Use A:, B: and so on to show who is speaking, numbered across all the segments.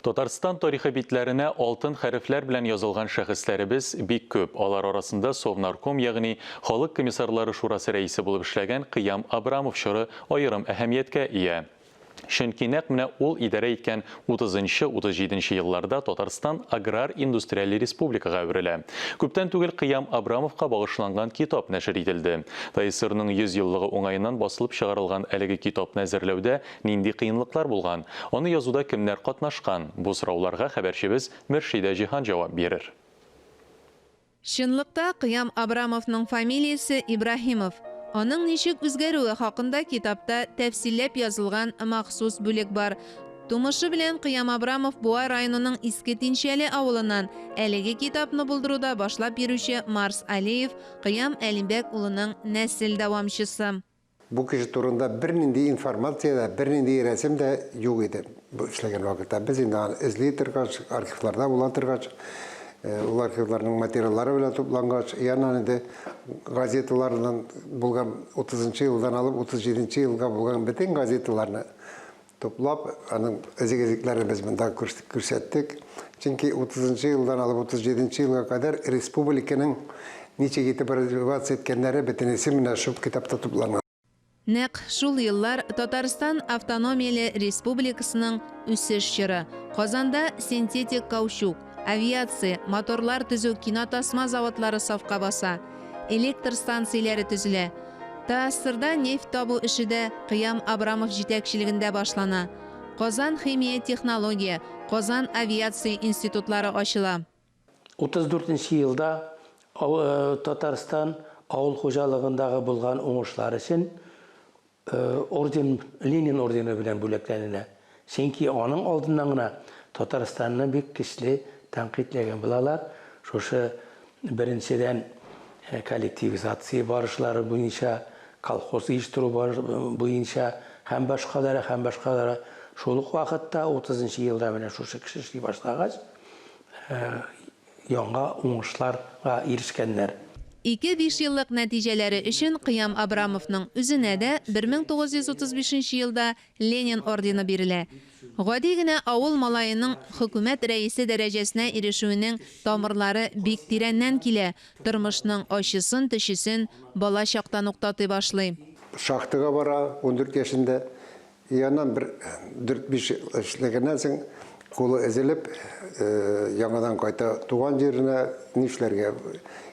A: Татарстан тарихы битләренә алтын хәрефләр белән язылган шәхесләребез бик күп. Алар арасында Совнарком, ягъни Халык комиссарлары шурасы рәисе булып эшләгән Кыям Абрамов чоры аерым әһәмияткә ия. Чөнки нәкъ менә ул идарә иткән утызынчы, 37 нче елларда Татарстан аграр-индустриаль республикага әверелә. Күптән түгел Кыям Абрамовка багышланган китап нәшер ителде. ТАССРның 100 еллыгы уңаеннан басылып чыгарылган әлеге китапны әзерләүдә Нинди кыенлыклар булган? Аны язуда кемнәр катнашкан? Бу сорауларга хәбәрчебез Мөршидә Җиһан җавап бирер.
B: Чынлыкта Кыям Абрамовның фамилиясе Ибраһимов. Аның ничек үзгәрүе хакында китапта тәфсилләп язылган махсус бүлек бар. Тумышы белән Кыям Абрамов Буа районының Иске Тинчәле авылыннан. Әлеге китапны булдыруда башлап йөрүче Марс Алиев, Кыям Әлимбәк улының нәсел дәвамчысы.
C: Бу кеше турында бернинди информация дә, бернинди рәсем дә юк иде бу эшләгән вакытта. Без инде аны эзли торгач, архивларда була торгач, ул архивларның материаллары белән туплангач, яннан инде газеталардан булган 30 нчы елдан алып 37 нче елга булган бөтен газеталарны туплап, аның эзек-эзекләрен без монда күрсәттек. Чөнки 30 нчы елдан алып 37 нче елга кадәр республиканың ничек итеп развиваться иткәннәре бөтенесе менә шул китапта тупланган.
B: Нәкъ шул еллар Татарстан автономияле республикасының үсеш чоры. Казанда синтетик каучук, авиация, моторлар төзү кинотасма заводлары сафка баса. Электр станцияләре төзелә. ТАССРда нефть табу эше дә Кыям Абрамов җитәкчелегендә башлана. Казан химия-технология, Казан авиация институтлары ачыла.
D: 34 нче елда Татарстан авыл хуҗалыгындагы булган уңышлар өчен Орден, Ленин ордены белән бүләкләнелә. Чөнки аның алдыннан гына Татарстанны бик көчле тәнкыйтьләгән булалар. Шушы, беренчедән, коллективизация барышлары буенча, колхоз оештыру буенча һәм башкалары, һәм башкалары. Шул ук вакытта, утызынчы елда менә шушы кеше эшли башлагач, Яңа уңышларга ирешкәннәр.
B: Ике бишьеллык нәтиҗәләре өчен Кыям Абрамовның үзенә дә 1935 нче елда Ленин ордены бирелә. Гади генә авыл малаеның хөкүмәт рәисе дәрәҗәсенә ирешүенең тамырлары бик тирәннән килә, тормышның ачысын-төчесен бала чактан ук татый башлый.
C: Шахтага бара, 14 яшендә. И аннан бер дүрт-биш ел эшләгәннән соң, кулы өзелеп, яңадан кайта туган җиренә, нишләргә?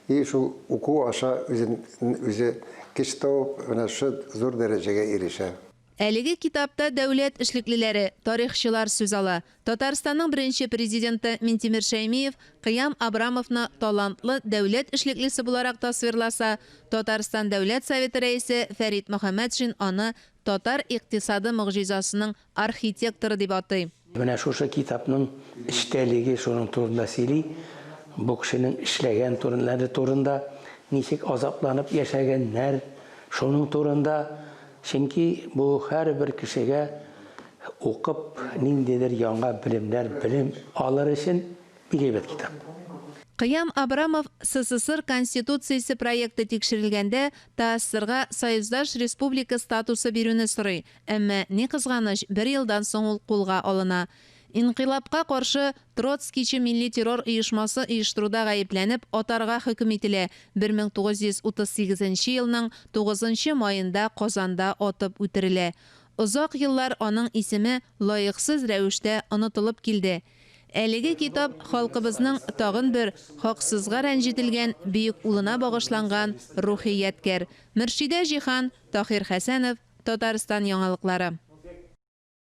C: И шул уку аша үзен үзе көч табып, менә шушы зур дәрәҗәгә ирешә.
B: Әлеге китапта дәүләт эшлеклеләре, тарихчылар сүз ала. Татарстанның беренче президенты Минтимер Шәймиев Кыям Абрамовны талантлы дәүләт эшлеклесе буларак тасвирласа, Татарстан Дәүләт Советы рәисе Фәрит Мөхәммәтшин аны Татар икътисады могҗизасының архитекторы дип атый.
D: Менә шушы китапның эчтәлеге шуның турында сөйли, бу кешенең эшләгән турынлары турында, ничек азапланып яшәгәннәр, шуның турында. Чөнки бу һәрбер кешегә укып, ниндидер яңа белемнәр, белем алыр өчен Бик әйбәт китап.
B: Кыям Абрамов СССР Конституциясе проекты тикшерелгәндә ТАССРга союздаш республика статусы бирүне сорый, әмма, ни кызганыч, бер елдан соң ул кулга алына. Инкыйлабка каршы троцкийчы милли террор оешмасы оештыруда гаепләнеп, атарга хөкем ителә, 1938 нче елның тугызынчы маенда Казанда атып үтерелә. Озак еллар аның исеме лаексыз рәвештә онытылып килде. Әлеге китап халкыбызның тагын бер хаксызга рәнҗетелгән бөек улына багышланган рухи ядкәр. Мөршидә Җиһан, Таһир Хәсәнов, Татарстан яңалыклары.